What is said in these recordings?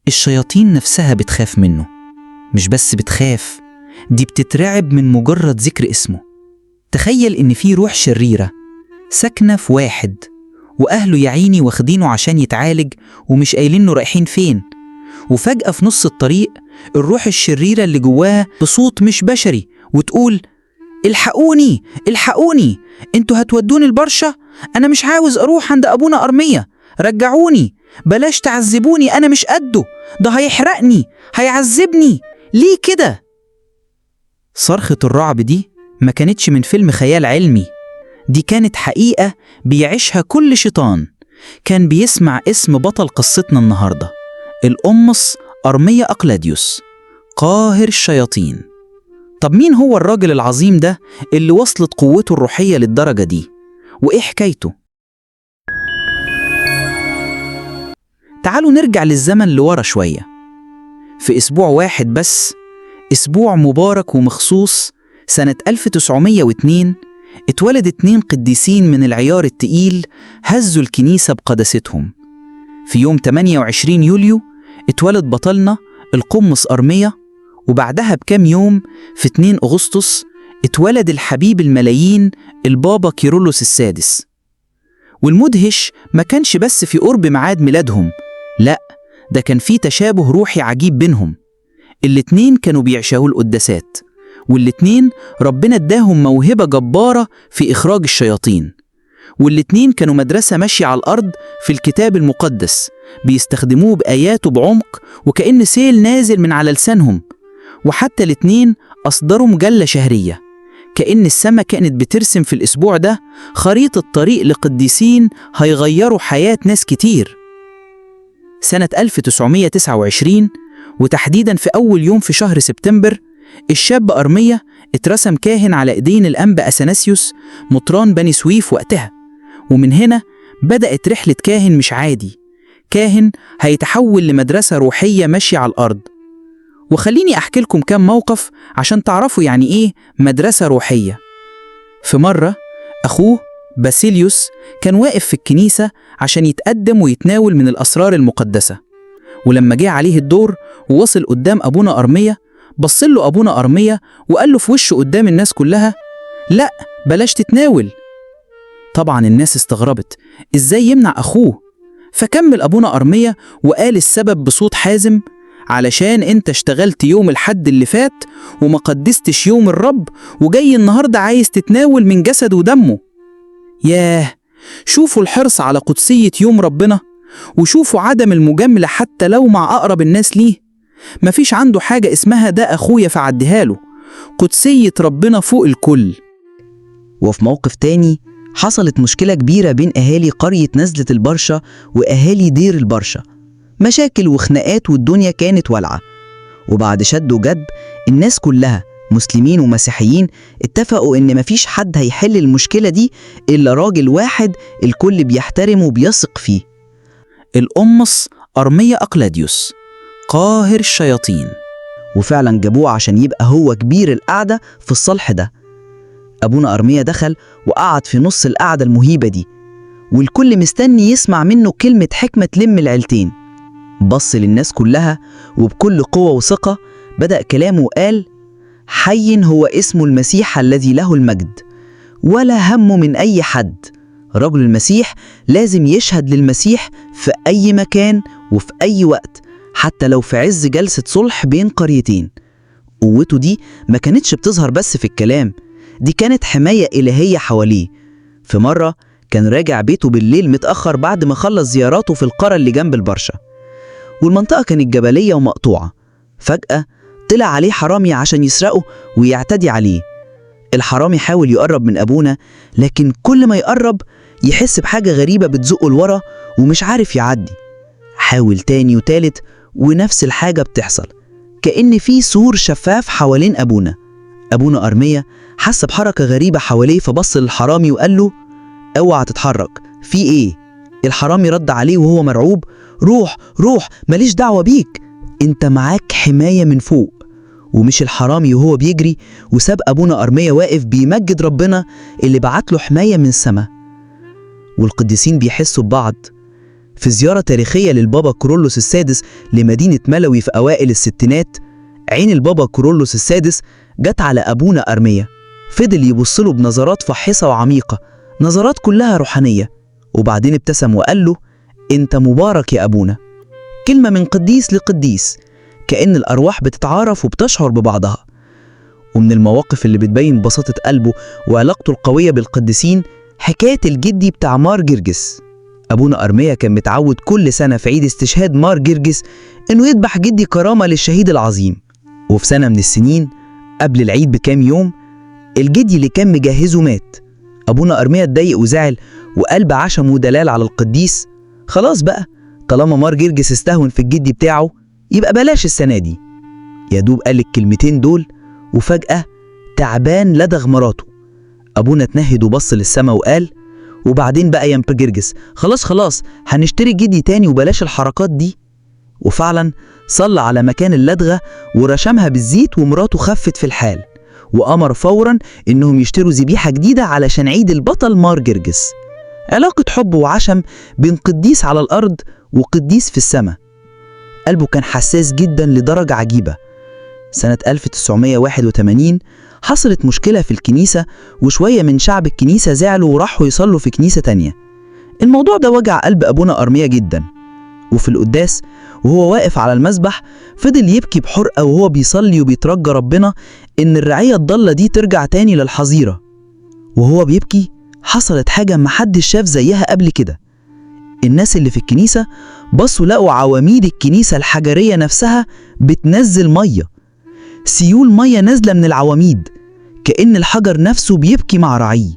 الشياطين نفسها بتخاف منه. مش بس بتخاف، دي بتترعب من مجرد ذكر اسمه. تخيل إن في روح شريرة ساكنة في واحد، وأهله يا عيني واخدينه عشان يتعالج ومش قايلين له رايحين فين، وفجأة في نص الطريق الروح الشريرة اللي جواه بصوت مش بشري وتقول: الحقوني الحقوني، انتوا هتودوني البرشا، أنا مش عاوز أروح عند أبونا أرمية، رجعوني، بلاش تعذبوني، أنا مش قده، ده هيحرقني هيعذبني، ليه كده؟ صرخة الرعب دي ما كانتش من فيلم خيال علمي، دي كانت حقيقة بيعيشها كل شيطان كان بيسمع اسم بطل قصتنا النهاردة، القمص أرميا أقلاديوس، قاهر الشياطين. طب مين هو الراجل العظيم ده اللي وصلت قوته الروحية للدرجة دي؟ وإيه حكايته؟ تعالوا نرجع للزمن لورا شوية. في أسبوع واحد بس، أسبوع مبارك ومخصوص، سنة 1902 اتولد 2 قديسين من العيار التقيل هزوا الكنيسة بقداستهم. في يوم 28 يوليو اتولد بطلنا القمص أرميا، وبعدها بكام يوم في 2 أغسطس اتولد الحبيب الملايين البابا كيرلس السادس. والمدهش ما كانش بس في قرب ميعاد ميلادهم، لا، ده كان في تشابه روحي عجيب بينهم. الاتنين كانوا بيعشقوا القداسات، والاتنين ربنا اداهم موهبة جبارة في إخراج الشياطين، والاتنين كانوا مدرسة ماشية على الأرض في الكتاب المقدس بيستخدموه بآياته بعمق وكأن سيل نازل من على لسانهم. وحتى الاتنين أصدروا مجلة شهرية، كأن السما كانت بترسم في الأسبوع ده خريطة طريق لقديسين هيغيروا حياة ناس كتير. سنة 1929 وتحديدا في أول يوم في شهر سبتمبر، الشاب أرميا اترسم كاهن على إيدين الأنبا أثناسيوس مطران بني سويف وقتها. ومن هنا بدأت رحلة كاهن مش عادي، كاهن هيتحول لمدرسة روحية ماشية على الأرض. وخليني أحكي لكم كام موقف عشان تعرفوا يعني إيه مدرسة روحية. في مرة أخوه باسيليوس كان واقف في الكنيسة عشان يتقدم ويتناول من الأسرار المقدسة، ولما جه عليه الدور ووصل قدام أبونا أرميا، بص له أبونا أرميا وقال له في وشه قدام الناس كلها: لا بلاش تتناول. طبعا الناس استغربت إزاي يمنع أخوه، فكمل أبونا أرميا وقال السبب بصوت حازم: علشان انت اشتغلت يوم الحد اللي فات وما قدستش يوم الرب، وجاي النهاردة عايز تتناول من جسده ودمه. ياه، شوفوا الحرص على قدسية يوم ربنا، وشوفوا عدم المجاملة حتى لو مع أقرب الناس ليه. مفيش عنده حاجة اسمها ده أخويا فعديها له، قدسية ربنا فوق الكل. وفي موقف تاني حصلت مشكلة كبيرة بين أهالي قرية نزلة البرشا وأهالي دير البرشا، مشاكل وخناقات والدنيا كانت والعة. وبعد شد وجدب الناس كلها مسلمين ومسيحيين اتفقوا إن مفيش حد هيحل المشكلة دي إلا راجل واحد الكل بيحترمه وبيثق فيه، القمص أرميا أقلاديوس، قاهر الشياطين. وفعلا جابوه عشان يبقى هو كبير القعدة في الصلح ده. أبونا أرميا دخل وقعد في نص القعدة المهيبة دي، والكل مستني يسمع منه كلمة حكمة تلم العيلتين. بص للناس كلها وبكل قوة وثقة بدأ كلامه وقال: حي هو اسم المسيح الذي له المجد، ولا همه من أي حد. رجل المسيح لازم يشهد للمسيح في أي مكان وفي أي وقت، حتى لو في عز جلسة صلح بين قريتين. قوته دي ما كانتش بتظهر بس في الكلام، دي كانت حماية إلهية حواليه. في مرة كان راجع بيته بالليل متأخر بعد ما خلص زياراته في القرى اللي جنب البرشا، والمنطقة كانت جبلية ومقطوعة. فجأة طلع عليه حرامي عشان يسرقه ويعتدي عليه. الحرامي حاول يقرب من أبونا، لكن كل ما يقرب يحس بحاجة غريبة بتزقه لورا ومش عارف يعدي. حاول تاني وتالت ونفس الحاجة بتحصل، كأن في سور شفاف حوالين أبونا. أبونا أرميا حس بحركة غريبة حواليه، فبص للحرامي وقال له: اوعى تتحرك، في ايه؟ الحرامي رد عليه وهو مرعوب: روح روح، ماليش دعوة بيك، انت معاك حماية من فوق. ومش الحرامي وهو بيجري وساب أبونا أرميا واقف بيمجد ربنا اللي بعت له حماية من السماء. والقديسين بيحسوا ببعض. في زيارة تاريخية للبابا كرولوس السادس لمدينة ملوي في أوائل الستينات، عين البابا كرولوس السادس جت على أبونا أرميا. فضل يبصله بنظرات فاحصة وعميقة، نظرات كلها روحانية، وبعدين ابتسم وقال له: أنت مبارك يا أبونا. كلمة من قديس لقديس، كأن الأرواح بتتعارف وبتشعر ببعضها. ومن المواقف اللي بتبين بساطة قلبه وعلاقته القوية بالقديسين حكاية الجدي بتاع مار جرجس. أبونا أرميا كان متعود كل سنة في عيد استشهاد مار جرجس إنه يذبح جدي كرامة للشهيد العظيم. وفي سنة من السنين قبل العيد بكام يوم، الجدي اللي كان مجهزه مات. أبونا أرميا اتضايق وزعل وقال بعشم ودلال على القديس: خلاص بقى، طالما مار جرجس استهون في الجدي بتاعه يبقى بلاش السنة دي. يا دوب قال الكلمتين دول وفجأة تعبان لدغ مراته. أبونا اتنهد وبص للسما وقال: وبعدين بقى يا مار جرجس، خلاص خلاص هنشتري جدي تاني وبلاش الحركات دي. وفعلا صلى على مكان اللدغة ورشمها بالزيت ومراته خفت في الحال، وأمر فورا إنهم يشتروا ذبيحة جديدة علشان عيد البطل مار جرجس. علاقة حب وعشم بين قديس على الأرض وقديس في السماء. قلبه كان حساس جدا لدرجة عجيبة. سنة 1981 حصلت مشكلة في الكنيسة، وشوية من شعب الكنيسة زعلوا وراحوا يصلوا في كنيسة تانية. الموضوع ده وجع قلب أبونا أرميا جدا. وفي القداس وهو واقف على المسبح فضل يبكي بحرقة وهو بيصلي وبيترجى ربنا إن الرعية الضالة دي ترجع تاني للحظيرة. وهو بيبكي حصلت حاجة محدش شاف زيها قبل كده. الناس اللي في الكنيسة بصوا لقوا عواميد الكنيسة الحجرية نفسها بتنزل مية، سيول مية نازلة من العواميد، كأن الحجر نفسه بيبكي مع رعيه.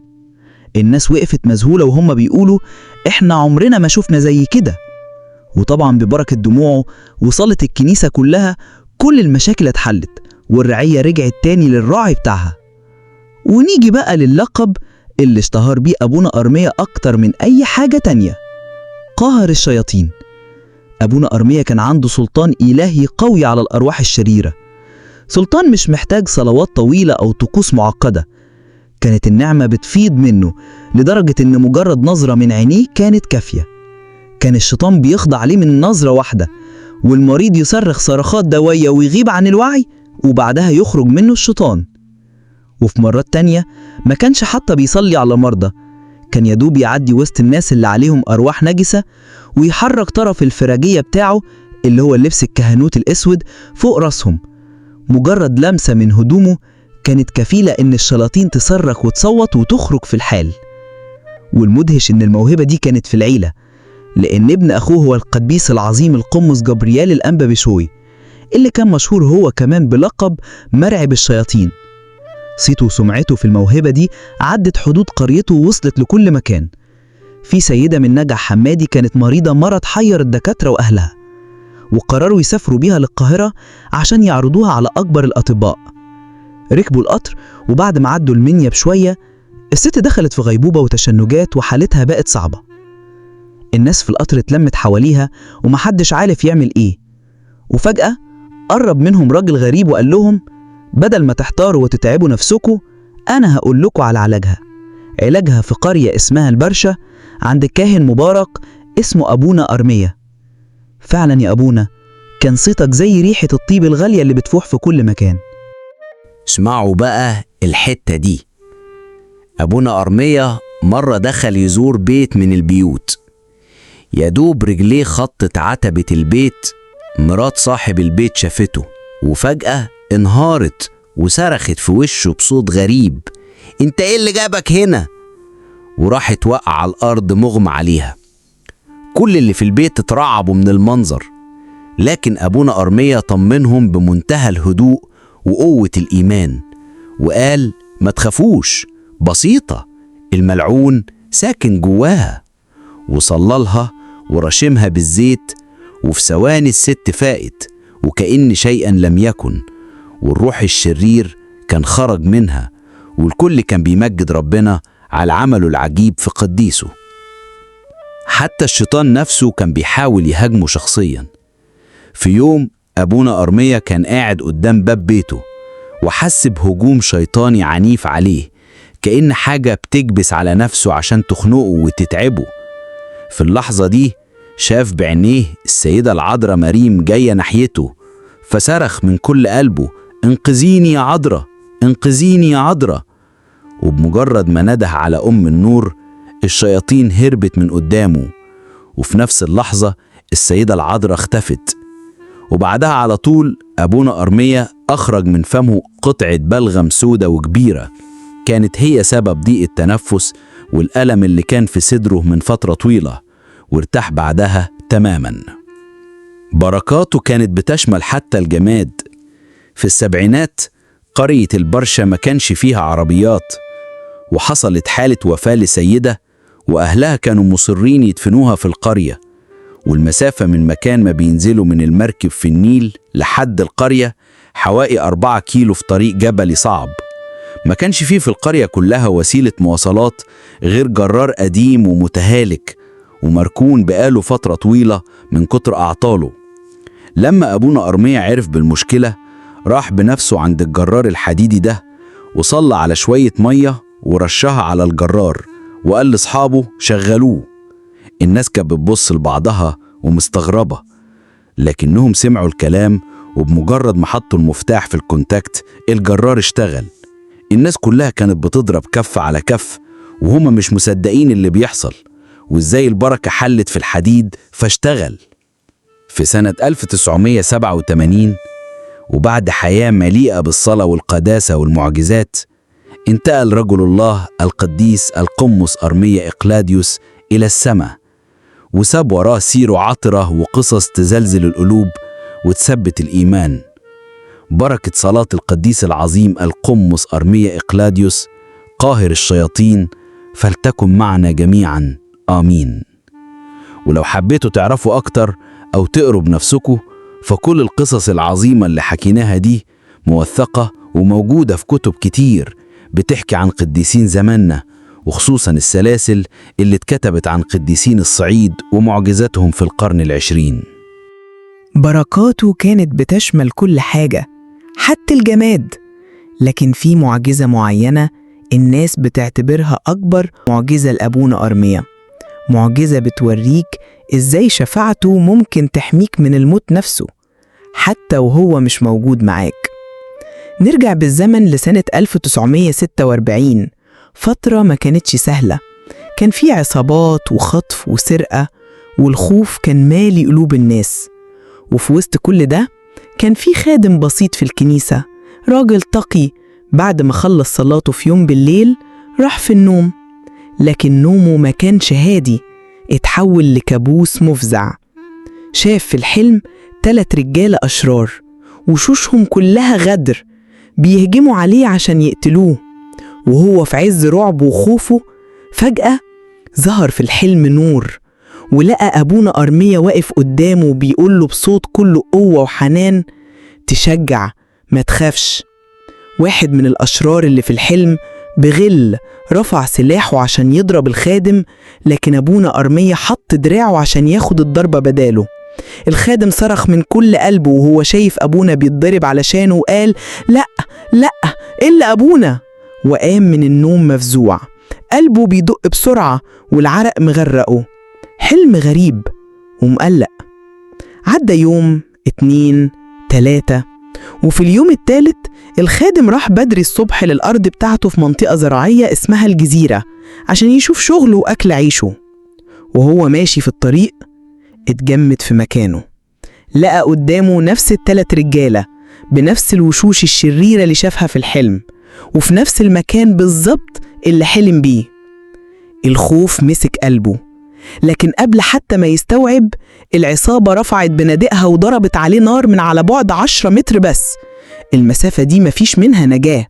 الناس وقفت مذهولة وهم بيقولوا: إحنا عمرنا ما شفنا زي كده. وطبعا ببركة دموعه وصلت الكنيسة كلها، كل المشاكل اتحلت والرعية رجعت تاني للراعي بتاعها. ونيجي بقى للقب اللي اشتهر بيه أبونا أرميا أكتر من أي حاجة تانية: قاهر الشياطين. أبونا أرميا كان عنده سلطان إلهي قوي على الأرواح الشريرة، سلطان مش محتاج صلوات طويلة أو طقوس معقدة. كانت النعمة بتفيض منه لدرجة إن مجرد نظرة من عينيه كانت كافية. كان الشيطان بيخضع ليه من نظرة واحدة، والمريض يصرخ صرخات دوية ويغيب عن الوعي، وبعدها يخرج منه الشيطان. وفي مرات تانية ما كانش حتى بيصلي على مرضى، كان يدوب يعدي وسط الناس اللي عليهم أرواح نجسة ويحرك طرف الفراجية بتاعه اللي هو اللبس الكهنوت الأسود فوق راسهم. مجرد لمسة من هدومه كانت كفيلة إن الشياطين تصرخ وتصوت وتخرج في الحال. والمدهش إن الموهبة دي كانت في العيلة، لأن ابن أخوه هو القديس العظيم القمص جبريال الأنبا بشوي، اللي كان مشهور هو كمان بلقب مرعب الشياطين. صيته وسمعته في الموهبة دي عدت حدود قريته ووصلت لكل مكان. في سيدة من نجع حمادي كانت مريضة مرض حير الدكاترة وأهلها، وقرروا يسافروا بيها للقاهرة عشان يعرضوها على أكبر الأطباء. ركبوا القطر، وبعد ما عدوا المنيا بشوية الست دخلت في غيبوبة وتشنجات وحالتها بقت صعبة. الناس في القطر اتلمت حواليها ومحدش عارف يعمل ايه. وفجأة قرب منهم راجل غريب وقال لهم: بدل ما تحتاروا وتتعبوا نفسكوا، أنا هقول لكم على علاجها. علاجها في قرية اسمها البرشة عند كاهن مبارك اسمه أبونا أرميا. فعلا يا أبونا كان صيتك زي ريحة الطيب الغالية اللي بتفوح في كل مكان. اسمعوا بقى الحتة دي. أبونا أرميا مرة دخل يزور بيت من البيوت، يدوب رجليه خطت عتبة البيت، مرات صاحب البيت شافته وفجأة انهارت وصرخت في وشه بصوت غريب: انت ايه اللي جابك هنا؟ وراحت وقع على الأرض مغمى عليها. كل اللي في البيت اترعبوا من المنظر، لكن أبونا أرميا طمنهم بمنتهى الهدوء وقوة الإيمان، وقال: ما تخافوش، بسيطة، الملعون ساكن جواها. وصللها ورشمها بالزيت، وفي ثواني الست فاقت وكأن شيئا لم يكن، والروح الشرير كان خرج منها، والكل كان بيمجد ربنا على عمله العجيب في قديسه. حتى الشيطان نفسه كان بيحاول يهاجمه شخصيا. في يوم أبونا أرميا كان قاعد قدام باب بيته، وحس بهجوم شيطاني عنيف عليه، كأن حاجة بتكبس على نفسه عشان تخنقه وتتعبه. في اللحظة دي شاف بعينيه السيدة العذراء مريم جاية ناحيته، فصرخ من كل قلبه: انقذيني يا عذراء، انقذيني يا عذراء. وبمجرد ما نده على أم النور، الشياطين هربت من قدامه، وفي نفس اللحظة السيدة العذراء اختفت. وبعدها على طول أبونا أرميا أخرج من فمه قطعة بلغم سودة وكبيرة، كانت هي سبب ضيق التنفس والألم اللي كان في صدره من فترة طويلة، وارتاح بعدها تماما. بركاته كانت بتشمل حتى الجماد. في السبعينات قرية البرشا ما كانش فيها عربيات، وحصلت حالة وفاة لسيدة وأهلها كانوا مصرين يدفنوها في القرية، والمسافة من مكان ما بينزلوا من المركب في النيل لحد القرية حوالي 4 كيلو في طريق جبلي صعب. ما كانش فيه في القرية كلها وسيلة مواصلات غير جرار قديم ومتهالك ومركون بقاله فترة طويلة من كتر أعطاله. لما أبونا أرميا عرف بالمشكلة، راح بنفسه عند الجرار الحديدي ده وصلى على شوية مية ورشها على الجرار، وقال لأصحابه شغلوه. الناس كانت بتبص لبعضها ومستغربة، لكنهم سمعوا الكلام، وبمجرد ما حطوا المفتاح في الكونتاكت الجرار اشتغل. الناس كلها كانت بتضرب كف على كف وهما مش مصدقين اللي بيحصل، وازاي البركة حلت في الحديد فاشتغل. في سنة 1987، وبعد حياة مليئة بالصلاة والقداسة والمعجزات، انتقل رجل الله القديس القمص أرميا إقلاديوس إلى السماء، وساب وراه سيره عطرة وقصص تزلزل القلوب وتثبت الإيمان. بركة صلاة القديس العظيم القمص أرميا إقلاديوس قاهر الشياطين فلتكن معنا جميعا، آمين. ولو حبيتوا تعرفوا أكتر أو تقروا بنفسكم، فكل القصص العظيمة اللي حكيناها دي موثقة وموجودة في كتب كتير بتحكي عن قديسين زماننا، وخصوصا السلاسل اللي اتكتبت عن قديسين الصعيد ومعجزاتهم في القرن العشرين. بركاته كانت بتشمل كل حاجة حتى الجماد، لكن في معجزة معينة الناس بتعتبرها أكبر معجزة لأبونا أرميا، معجزة بتوريك إزاي شفاعته ممكن تحميك من الموت نفسه حتى وهو مش موجود معاك. نرجع بالزمن لسنة 1946، فترة ما كانتش سهلة، كان في عصابات وخطف وسرقة، والخوف كان مالي قلوب الناس. وفي وسط كل ده كان في خادم بسيط في الكنيسة، راجل تقي، بعد ما خلص صلاته في يوم بالليل راح في النوم، لكن نومه ما كانش هادي، اتحول لكابوس مفزع. شاف في الحلم 3 رجالة أشرار وشوشهم كلها غدر بيهجموا عليه عشان يقتلوه، وهو في عز رعبه وخوفه فجأة ظهر في الحلم نور، ولقى أبونا أرميا واقف قدامه وبيقول له بصوت كله قوة وحنان: تشجع، ما تخافش. واحد من الأشرار اللي في الحلم بغل رفع سلاحه عشان يضرب الخادم، لكن أبونا أرميا حط دراعه عشان ياخد الضربة بداله. الخادم صرخ من كل قلبه وهو شايف أبونا بيتضرب علشانه وقال: لا لا، إلا أبونا. وقام من النوم مفزوع، قلبه بيدق بسرعة والعرق مغرقه. حلم غريب ومقلق. عدى يوم، 2، 3، وفي اليوم الثالث الخادم راح بدري الصبح للأرض بتاعته في منطقة زراعية اسمها الجزيرة عشان يشوف شغله وأكل عيشه. وهو ماشي في الطريق اتجمد في مكانه، لقى قدامه نفس ال3 رجالة بنفس الوشوش الشريرة اللي شافها في الحلم، وفي نفس المكان بالظبط اللي حلم بيه. الخوف مسك قلبه، لكن قبل حتى ما يستوعب العصابة رفعت بنادقها وضربت عليه نار من على بعد 10 متر بس. المسافة دي مفيش منها نجاة.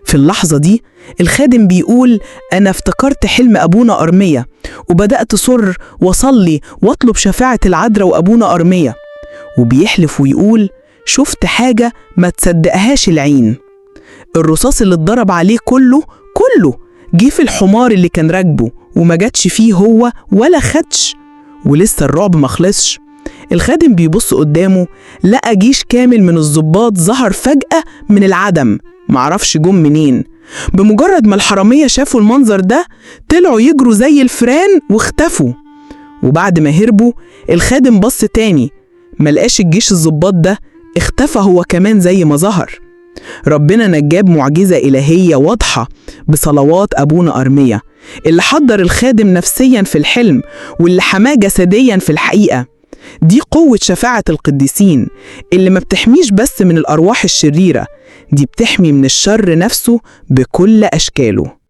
في اللحظة دي الخادم بيقول: أنا افتكرت حلم أبونا أرميا وبدأت أصر وأصلي وأطلب شفاعة العذراء وأبونا أرميا. وبيحلف ويقول: شفت حاجة ما تصدقهاش العين. الرصاص اللي اتضرب عليه كله جه في الحمار اللي كان راكبه وما جاتش فيه هو ولا خدش. ولسه الرعب ما خلصش. الخادم بيبص قدامه لقى جيش كامل من الضباط ظهر فجأة من العدم، معرفش جم منين. بمجرد ما الحرامية شافوا المنظر ده طلعوا يجروا زي الفران واختفوا. وبعد ما هربوا الخادم بص تاني، ملقاش الجيش الضباط ده، اختفى هو كمان زي ما ظهر. ربنا نجاه بمعجزة إلهية واضحة بصلوات أبونا أرميا، اللي حضر الخادم نفسيا في الحلم واللي حماه جسديا في الحقيقة. دي قوة شفاعة القديسين اللي ما بتحميش بس من الأرواح الشريرة، دي بتحمي من الشر نفسه بكل أشكاله.